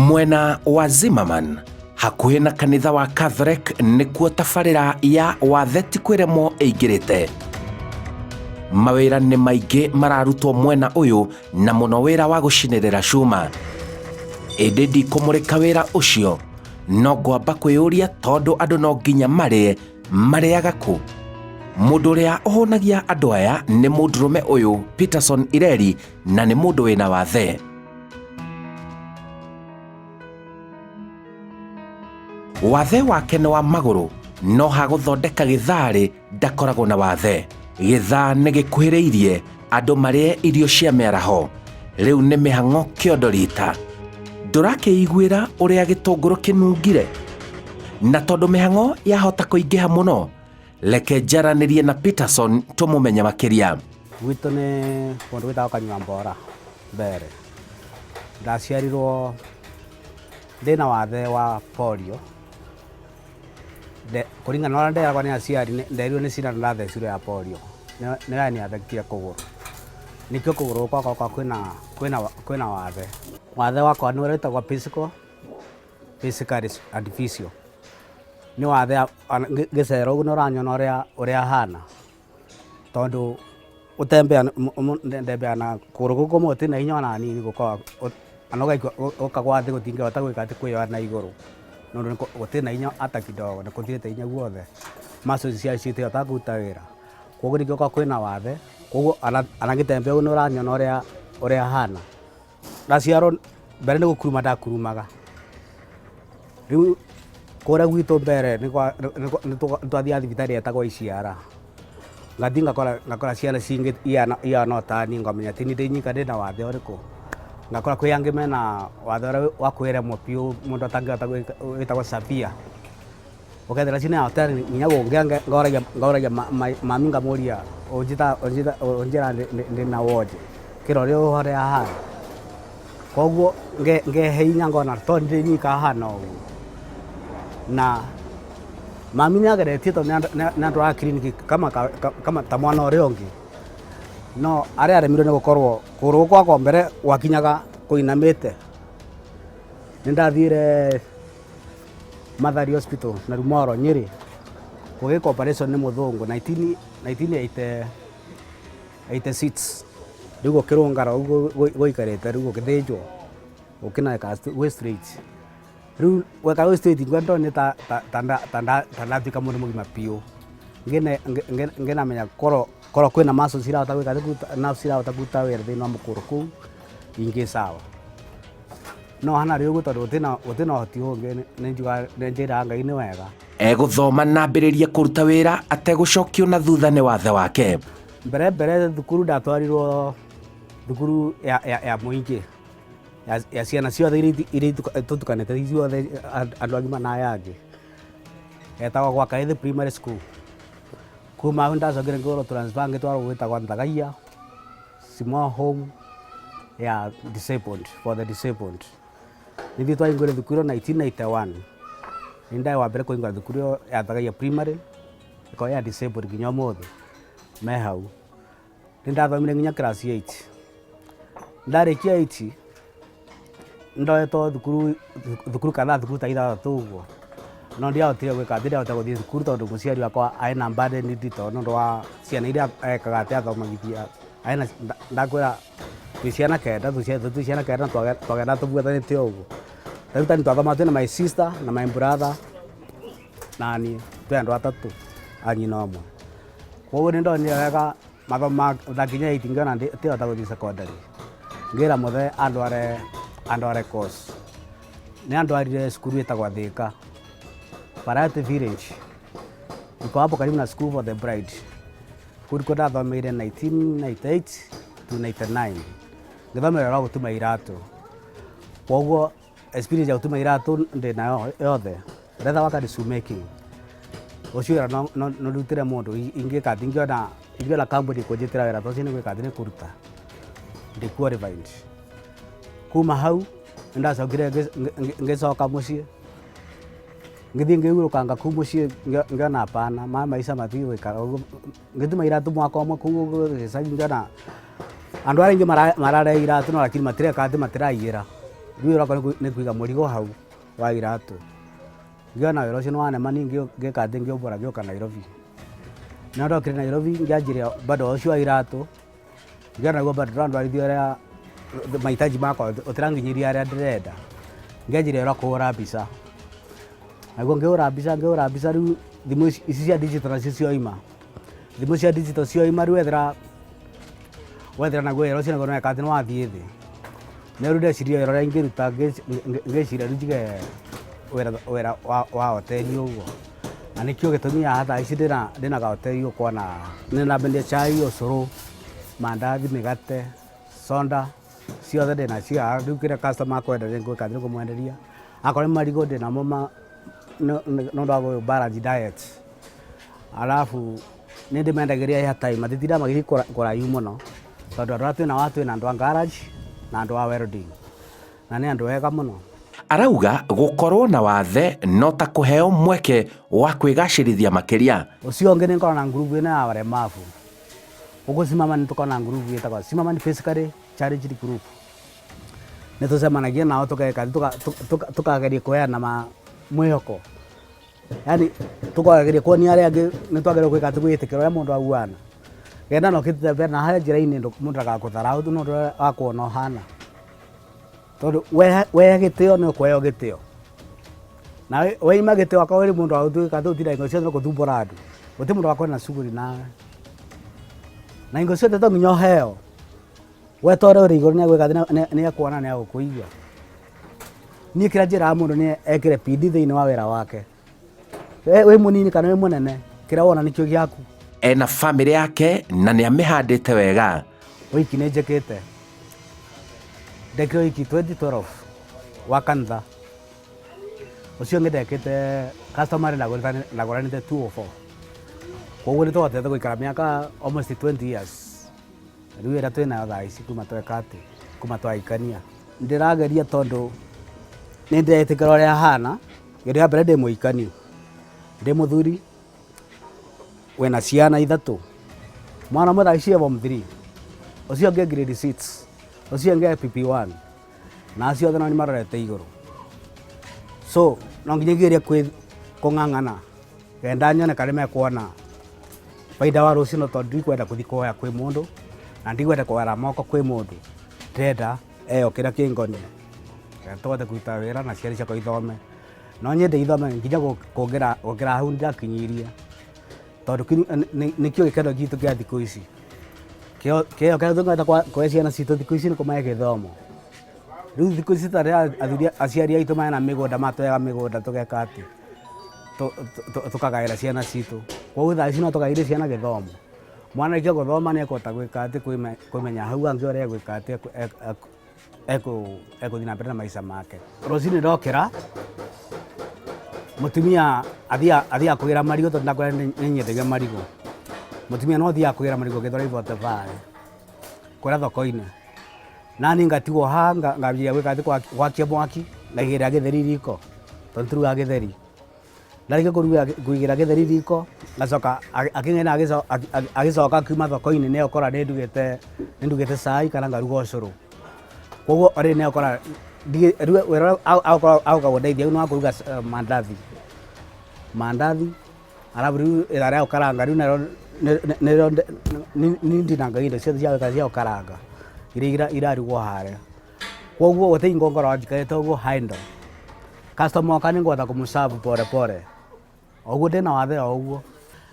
Mwena wa Zimmerman hakuhĩ na kanitha wa Catholic nĩkuo tabarĩra ya wathe ti kwĩremwo ĩingĩrĩte. Mawĩra nĩ maingĩ mararutwo mwena ũyũ na mũno wĩra wa gũcinĩrĩra cuma. Ĩndĩ ndikũmũrĩka wĩra ũcio no ngwamba kwĩyũria tondũ andũ no nginya marĩe marĩaga kũ? Mũndũ ũrĩa ũhũnagia andũ aya nĩ mũndũrũme ũyũ Peterson Ireri na nĩ mũndũ wĩna wathe. Wathe wake nĩ wa magũrũ no ha gũthondeka gĩtharĩ ndakoragwo na wathe. Gĩthaa nĩ gĩkuhĩrĩirie andũ marĩe irio cia mĩaraho. Rĩu nĩ mĩhang'o kĩondo rita. Ndũrakĩiguĩra ũrĩa gĩtũngũrũ kĩnungire? Na tondũ mĩhang'o yahota kũingĩha mũno, reke njaranĩrie na Peterson tũmũmenye makĩria. Gwitũ nĩ kũndũ gwĩtagwo Kanyua Mbora mbere. Ndaciarirwo ndĩna wathe wa polio. Kũringana na ũrĩa nderagwo nĩ aciari nderirwo nĩ cindano ndathecirwo ya polio. Nĩyo yanĩ affect ire kũgũrũ. Nĩkĩo kũgũrũ gwakwa kwĩna wathe. Wathe wakwa nĩ ũrĩa wĩtagwo physical, physically and visual. Nĩ wathe ngĩcera ũguo nĩ ũranyona ũrĩa hana. Tondũ gũtembea ndembeaga na kũgũrũ gũkũ kũmwe gũtirĩ na hinya ona hanini ona ũkagwa thĩ gũtingĩhota gwĩka atĩ kwĩyoa na igũrũ nĩ ũndũ gũtirĩ na hinya hata kidogo nĩ gũthirĩte hinya guothe. Muscles ciacio citihotaga kũruta wĩra. Koguo nĩkĩo gũkoragwo kwĩna wathe, koguo ona ngĩtembea ũguo nĩ ũranyona ũrĩa hana. Ndaciarwo mbere nĩ gũkuruma ndakurumaga. Rĩu kũrĩa gwitũ mbere nĩ twathiaga thibitarĩ yetagwo Iciara. Ngathiĩ ngakora ciana cingĩ ihana o taniĩ ngamenya ti niĩ ndĩ nyika ndĩna wathe ũrĩkũ. Ngakora kwĩ angĩ mena wathe ũrĩa wa kwĩremwo biũ mũndũ atangĩhota gwĩka wĩtagwo severe. Ũkethera cina hoteli nginya gũngĩ ngoragia mami ngamũria ũnjĩra ndĩna wonje kĩra ũrĩa ũrĩa ahana. Koguo ngehe hinya ngona to ndĩ nyika hana ũguo. Na mami nĩ ageretie tondũ nĩ andwaraga kiriniki kama ta mwana ũrĩa ũngĩ. No harĩa aremirwo nĩ gũkorwo kũgũrũ gwakwa mbere gwakinyaga kũinamĩte. Nĩ ndathire Mathari Hospital na Rumoro Nyeri gũgĩkwo operation nĩ mũthũngũ 1986 rĩu gũkĩrũngara ũguo gũikarĩte rĩu gũkĩthĩnjwo gũkĩna gwĩ straight. Rĩu gweka gwĩ straight ngĩona ndonire ta ndatuĩka mũndũ mũgima biũ. Ngĩnamenya korwo kwĩna muscles cirahota gwĩka atĩ, nerves cirahota kũruta wĩra thĩinĩ wa mũkũrũ kũu ingĩ sawa. No hana rĩ ũguo tondũ gũtirĩ na ũhoti ũngĩ nĩ njĩraga Ngai nĩ wega. Egũthoma na ambĩrĩrie kũruta wĩra ategũcokio na thutha nĩ wathe wake. Mbere mbere thukuru ndatwarirwo thukuru ya mũingĩ ya ciana ciothe iria tũtukanĩte ithuothe andũ agima na aya angĩ. Etagwo gwa Kaithi Primary School. Kuma hau nĩndacokire ngĩgũrwo transfer ngĩtwarwo gwĩtagwo Ntagaia Small Home ya disabled, for the disabled. Nithuĩ twahingũrire thukuru ĩyo 1991. Nĩ ndarĩ wa mbere kũhingũra thukuru ĩyo ya Ntagaia Primary ĩkoragwo ya disabled nginya ũmũthĩ me hau. Nĩ ndathomire nginya class 8. Ndarĩkia 8 ndoetwo thukuru thukuru kadhaa thukuru ta ithathatũ ũguo no ndiahotire gwĩka atĩ ndiahotire gũthiĩ thukuru tondũ mũciari wakwa arĩ na burden nditũ nĩ ũndũ wa ciana iria ekaga atĩ athomagithia. Arĩ na ndakwĩra twĩ ciana kenda twĩ ciana kenda na twagenda tũbuatanĩte o ũguo. Rĩu tani twathomaga twĩna my sister na my brother na niĩ twĩ andũ atatũ a nyina ũmwe. Koguo nĩ ndonire wega mathomo ndakinya 8 ngĩona ndihota gũthiĩ secondary. Ngĩra mũthee andware andware course. Nĩ andwarire cukuru ĩtagwo Thika, Variety Village. Iko hapo karibu na School for the Blind. Kũu nĩkuo ndathomeire 1998 to 99. Ngĩthomera wĩra wa gũtuma iratũ. Koguo experience ya gũtuma iratũ ndĩnayo yothe. Leather work and shoe making. Ũcio wĩra no ndutĩre mũndũ ingĩka atĩ ingĩona kambuni ĩkũnjĩtĩra wĩra ta ũcio nĩ gwĩka atĩ nĩ kũruta. Ndĩ qualified. Kuma hau nĩ ndacokire ngĩcoka mũciĩ ngĩthiĩ ngĩhurũkanga kũu mũciĩ ngĩona hapana maya maica matigũikara ũguo. Ngĩtuma iratũ mwaka ũmwe kũu ũguo gĩcagi ngĩona andũ arĩa aingĩ mararehe iratũ no lakini matireka atĩ matiraiyĩra. Rĩu wĩra wakwa nĩ kũiga mũrigo hau wa iratũ. Ngĩona wĩra ũcio nĩ wanema niĩ ngĩka atĩ ngĩũmbũra ngĩũka Nairobi. Na ndokire Nairobi ngĩanjĩria bado ũcio wa iratũ, ngĩona naguo bado ndũrandwarithia ũrĩa mahitaji makwa ũtiranginyĩria harĩa ndĩrenda. Ngĩanjĩria wĩra wa kũhũra mbica. Naguo ngĩhũra mbica ngĩhũra mbica rĩu thimũ ici cia digital nacio cioima. Thimũ cia digital cioima rĩu wethera wethera naguo wĩra ũcio naguo nĩweka atĩ nĩwathiĩ thĩ. No rĩu ndeciria wĩra ũrĩa ingĩruta ngĩciria rĩu njige wĩra wĩra wa hoteli ũguo. Na nĩkĩo gĩtũmi haha thaa ici ndĩna kahoteli ũkuona nĩndĩrambendia chai, ũcũrũ, mandathi, mĩgate, soda, ciothe ndĩnacio haha. Rĩu kĩrĩa customer akwenda nĩngwĩka atĩ nĩngũmwenderia. Akorwo nĩ marigũ ndĩnamo ma nĩ ũndũ wa gũ balance diet. Alafu nĩ ndĩmendagĩria airtime matitindaga magĩthiĩ kũraihu mũno tondũ andũ arĩa twĩnao haha twĩna andũ a garage na andũ a welding na nĩ andũ ega mũno. Arauga gũkorwo na wathe no ta kũheo mweke wa kwĩgacĩrithia makĩria. Ũcio ũngĩ nĩ ngoragwo na ngurubu ĩno ya walemavu. Gũkũ Zimmerman nĩ tũkoragwo na ngurubu ĩtagwo Zimmerman Physically Challenged Group. Nĩ tũcemanagia nao tũgeka tũkageria kũheana mwĩhoko. Yaani tũkageria kuonia arĩa angĩ nĩ twagĩrĩirwo gwĩka atĩ gwĩtĩkĩra ũrĩa mũndũ ahuana. Genda na ũkĩtembea na harĩa njĩra-inĩ mũndũ ndagakũtharaũ nĩ ũndũ ũrĩa akuona ũhana. Tondũ wehe gĩtĩo nĩ ũkũheo gĩtĩo. Na weima gĩtĩo akorwo wĩ mũndũ wa gũtuĩka atĩ ũtindaga hingo ciothe nĩ gũthumbũra andũ, gũtirĩ mũndũ ũgakorwo na shughuli nawe. Na hingo ciothe to nginya ũheo. We ta ũrĩa ũrĩ igũrũ nĩ egwĩka atĩ nĩ ekuona nĩ egũkũigua. Niĩ kĩrĩa njĩraga mũndũ nĩ ekĩre bidii thĩinĩ wa wĩra wake. Wĩ mũnini kana wĩ mũnene, kĩrĩa wona nĩkĩo gĩaku. Ena bamĩrĩ yake na nĩ amĩhandĩte wega. Ũhiki nĩ njĩkĩte. Ndekire ũhiki 2012 wa kanitha. Ũcio ũngĩ ndekĩte customary ndagũranĩte 204. Koguo nĩ tũhotete gũikara mĩaka almost 20 years. Rĩu ĩrĩa twĩnayo thaa ici kuma tweka atĩ, kuma twahikania. Ndĩrageria tondũ nĩ ndĩretĩkĩra ũrĩa hana, kĩndũ kĩa mbere ndĩ mũhikaniu, ndĩ mũthuri wĩna ciana ithatũ, mwana ũmwe thaa ici e form 3, ũcio ũngĩ e grade 6, ũcio ũngĩ e PP1, na acio othe nao nĩ marorete igũrũ. So no nginya ngerie kũng'ang'ana kenda nyone kana nĩmekuona baida wa rũciũ tondũ ndikwenda gũthiĩ kũhoya kwĩ mũndũ na ndikwenda kwara moko kwĩ mũndũ, ndĩrenda eo kĩrĩa kĩngoniĩ tũhote kũruta wĩra na ciana ciakwa ithome. No nyende ithome nginya gũkĩra hau ndakinyirie tondũ nĩkĩo gĩkeno gitũ kĩa thikũ ici. Kĩo kĩrĩa tũngĩhota kũhe ciana citũ thikũ ici nĩ kũmahe gĩthomo. Rĩu thikũ ici ta rĩrĩa athuri aciari aitũ mena mĩgũnda matũheaga mĩgũnda tũgeka atĩ tũkagaĩra ciana citũ. Koguo thaa ici no tũgaĩre ciana gĩthomo. Mwana arĩkia gũthoma nĩ ekũhota gwĩka atĩ kũmenya hau hangĩ ũrĩa egwĩka atĩ ekũthiĩ na mbere na maica make. Rũcinĩ ndokĩra, mũtumia athiaga kũgĩra marigũ tondũ ndakwĩra nĩ nyendagia marigũ. Mũtumia no athiaga kũgĩra marigũ Gĩthũrai 45 kũrĩa thoko-inĩ. Nani ngatigwo haha ngambia gwĩka atĩ gwakia mwaki ngaigĩrĩra gĩtheri riko tondũ nĩtũrugaga gĩtheri. Ndarĩkia kũigĩrĩra gĩtheri riko ngacoka akĩng'enda agĩcoka akiuma thoko-inĩ nĩ egũkora nĩ ndugĩte cai kana ngaruga ũcũrũ. Koguo already nĩ egũkora rĩu wĩra ũrĩa agũka kũndeithia rĩu nĩ wa kũruga mandathi. Mandathi alafu rĩu ithaa rĩa gũkaranga rĩu narĩo nĩrĩo niĩ ndinangagia indo ciothe cia gwĩka cia gũkaranga iria irarugwo harĩa. Koguo gũtirĩ hingo ngoragwo njikarĩte ũguo idle. Customer oka nĩ ngũhota kũmũ serve pole pole. O ũguo ndĩna wathe o ũguo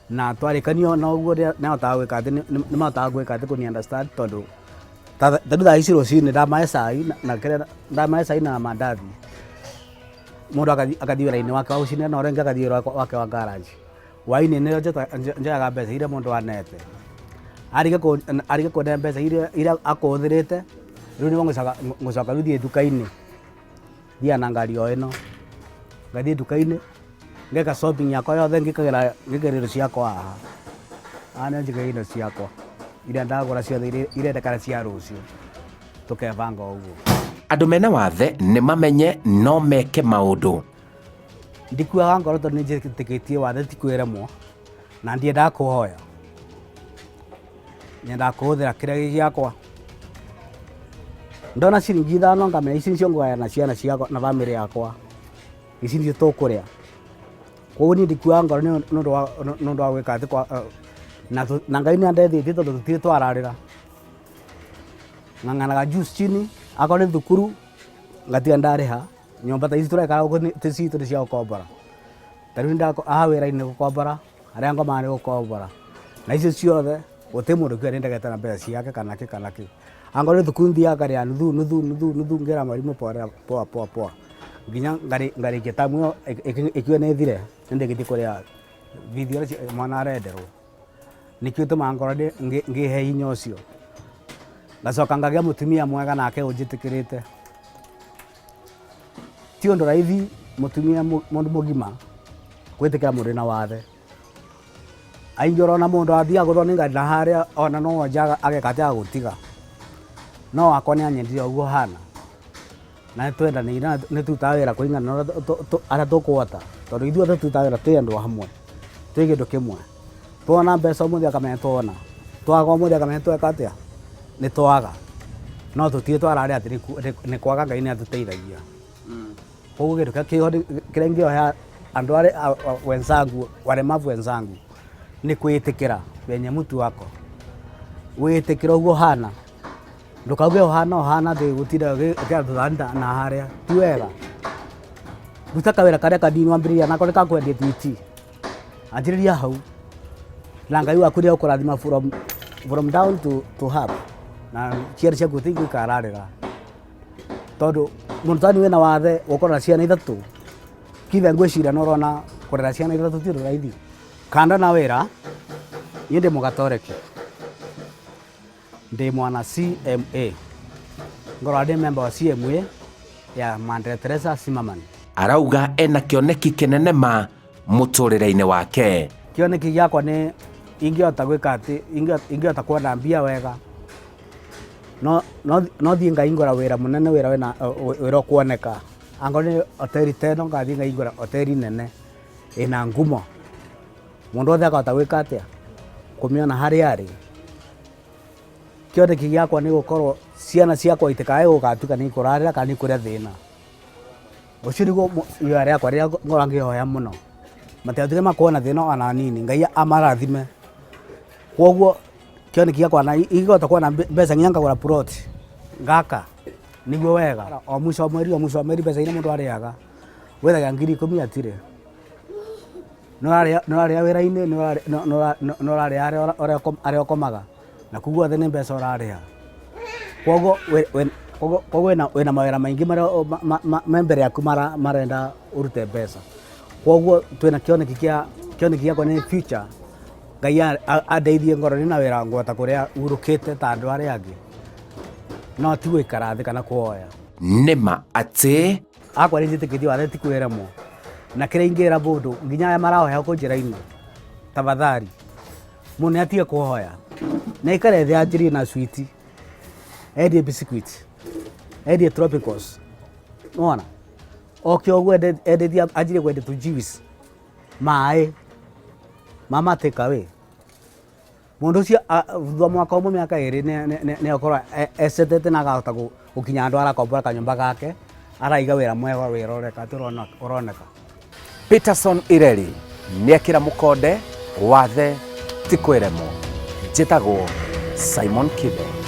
na twarĩkania na ũguo nĩ ahotaga gwĩka atĩ nĩ mahotaga gwĩka atĩ kũni understand tondũ ta rĩu thaa ici rũcinĩ ndamahe cai na kĩrĩa ndamahe cai na mandathi mũndũ agathiĩ wĩra-inĩ wake wa rũcinĩ na ũrĩa ũngĩ agathiĩ wĩra wake wa garage. Hwainĩ nĩrĩo njoyaga mbeca iria mũndũ anete. Arĩkia kũne mbeca iria akũhũthĩrĩte rĩu nĩguo ngũcoka rĩu thiĩ nduka-inĩ. Thiaga na ngari o ĩno, ngathiĩ nduka-inĩ ngeka shopping yakwa yothe ngĩkagĩra indo ciakwa haha. Haha nĩho njigagĩra indo ciakwa iria ndagũra ciothe iria irendekana cia rũciũ, tũkebanga ũguo. Andũ mena wathe nĩ mamenye no meke maũndũ. Ndikuaga ngoro tondũ nĩ njĩtĩkĩtie wathe ti kwĩremwo na ndiendaga kũhoya. Nyendaga kũhũthĩra kĩrĩa gĩ gĩakwa. Ndona ciringi 5 ngamenya ici nicio ngũgayana na ciana ciakwa na bamĩrĩ yakwa, ici nicio tũkũrĩa. Koguo niĩ ndikuaga ngoro nĩ ũndũ wa gwĩka atĩ kwa na Ngai nĩ andeithĩtie tondũ tũtirĩ twararĩra. Ng'ang'anaga juu chini, akorwo nĩ thukuru ngatiga ndarĩha, nyũmba ta ici tũraikara gũkũ ti citũ nĩ cia gũkombora. Ta rĩu haha wĩra-inĩ nĩ gũkombora, harĩa ngomaga nĩ gũkombora. Na icio ciothe gũtirĩ mũndũ ũkiuga nĩ ndegete na mbeca ciake kana kĩ kana kĩ. Angorwo nĩ thukuru thiaga ngarĩha nuthu nuthu nuthu nuthu ngera mwarimũ poa poa poa nginya ngarĩkia tamu ĩyo ĩkiuga nĩ ĩthire nĩ ndĩkĩtie kũrĩha bithi ĩrĩa mwana arenderwo. Nĩkĩo gĩtũmaga ngorwo ngĩhe hinya ũcio. Ngacoka ngagĩa mũtumia mwega nake ũnjĩtĩkĩrĩte. Ti ũndũ raithi mũtumia mũndũ mũgima gwĩtĩkĩra mũndũ wĩna wathe. Aingĩ ũrona mũndũ athiaga gũthwo nĩ ngari na harĩa ona no onje ageka atĩ agagũtiga. No wakwa nĩ anyendire ũguo hana. Na nĩ twendanĩire na nĩ tũrutaga wĩra kũringana na ũrĩa arĩa tũkũhota. Tondũ ithuothe tũrutaga wĩra twĩ andũ hamwe, twĩ kĩndũ kĩmwe. Twona mbeca ũmũthĩ akamenya nĩ twona, twaga ũmũthĩ akamenya nĩ tweka atĩa, nĩ twaga. No tũtirĩ twararĩra atĩ nĩ kwaga Ngai nĩ atũteithagia. Koguo kĩndũ kĩrĩa kĩho kĩrĩa ingĩoya andũ arĩa wenzangu, walemavu wenzangu nĩ kwĩĩtĩkĩra venye mtu wako. Wĩĩtĩkĩre ũguo ũhana, ndũkauge ũhana ũhana atĩ gũtinda ũgĩkĩra tũthani na harĩa, ti wega. Ruta kawĩra karĩa kanini wambĩrĩria nako nĩ ka kwendia thwiti, anjĩrĩria hau na Ngai waku nĩ egũkũrathima from down to up na ciana ciaku itigũikara irarĩra. Tondũ mũndũ ta niĩ wĩna wathe gũkorwo na ciana ithatũ, kithe ngwĩciria nĩ ũrona kũrera ciana ithatũ ti ũndũ raithi. Kando na wĩra, niĩ ndĩ mũgatoreki, ndĩ mwana CMA, ngoragwo ndĩ member wa CMA ya Madre Teresa Zimmerman. Arauga ena kĩoneki kĩnene ma mũtũrĩre-inĩ wake. Kĩoneki gĩakwa nĩ ingĩhota gwĩka atĩ, ingĩhota kuona mbia wega, no thiĩ ngahingũra wĩra mũnene, wĩra wĩna wĩra ũkuoneka. Angorwo nĩ hoteli ta ĩno ngathiĩ ngahingũra hoteli nene ĩna ngumo, mũndũ wothe akahota gwĩka atĩa, kũmĩona harĩa arĩ. Kĩoneki gĩakwa nĩ gũkorwo ciana ciakwa itikae gũgatuĩka nĩ ikũrarĩra kana nĩ ikũrĩa thĩna. Ũcio nĩguo ihoya rĩakwa rĩrĩa ngoragwo ngĩhoya mũno, matigatuĩke ma kuona thĩna ona hanini, Ngai amarathime. Koguo kĩoneki gĩakwa na ingĩhota kuona mbeca nginya ngagũra plot ngaka nĩguo wega. O mũico wa mweri o mũico wa mweri mbeca iria mũndũ arĩaga wethaga 10,000 hatirĩ. Nĩ ũrarĩa wĩra-inĩ, nĩ ũrarĩa harĩa ũkomaga na kũu guothe nĩ mbeca ũrarĩha. Koguo wĩna mawĩra maingĩ marĩa me mbere yaku marenda ũrute mbeca. Koguo twĩna kĩoneki kĩa kĩoneki gĩakwa nĩ future Ngai andeithie ngorwo ndĩna wĩra ngũhota kũrĩa hurũkĩte ta andũ arĩa angĩ, no ti gũikara thĩ kana kũhoya. Nĩma atĩ Akwa nĩ njĩtĩkĩtie wathe ti kwĩremwo, na kĩrĩa ingĩra mũndũ nginya arĩa marahoya gũkũ njĩra-inĩ, tafadhali mũndũ nĩ atige kũhoya, nĩ aikare thĩ anjĩrĩrie na sweet, endie biscuit, endie tropicals, nĩwona? Oke ũguo endetie anjĩrĩrie kwendia tũ juice, maĩ ma take away. Mũndũ ũcio thutha wa mwaka ũmwe mĩaka ĩrĩ nĩ egũkorwo ecetete na akahota gũkinya handũ arakombora kanyũmba gake, araiga wĩra mwega wĩra ũreka atĩ ũroneka. Peterson Ireri nĩekĩra mũkonde wathe ti kwĩremwo. Njĩtagwo Simon Kibe.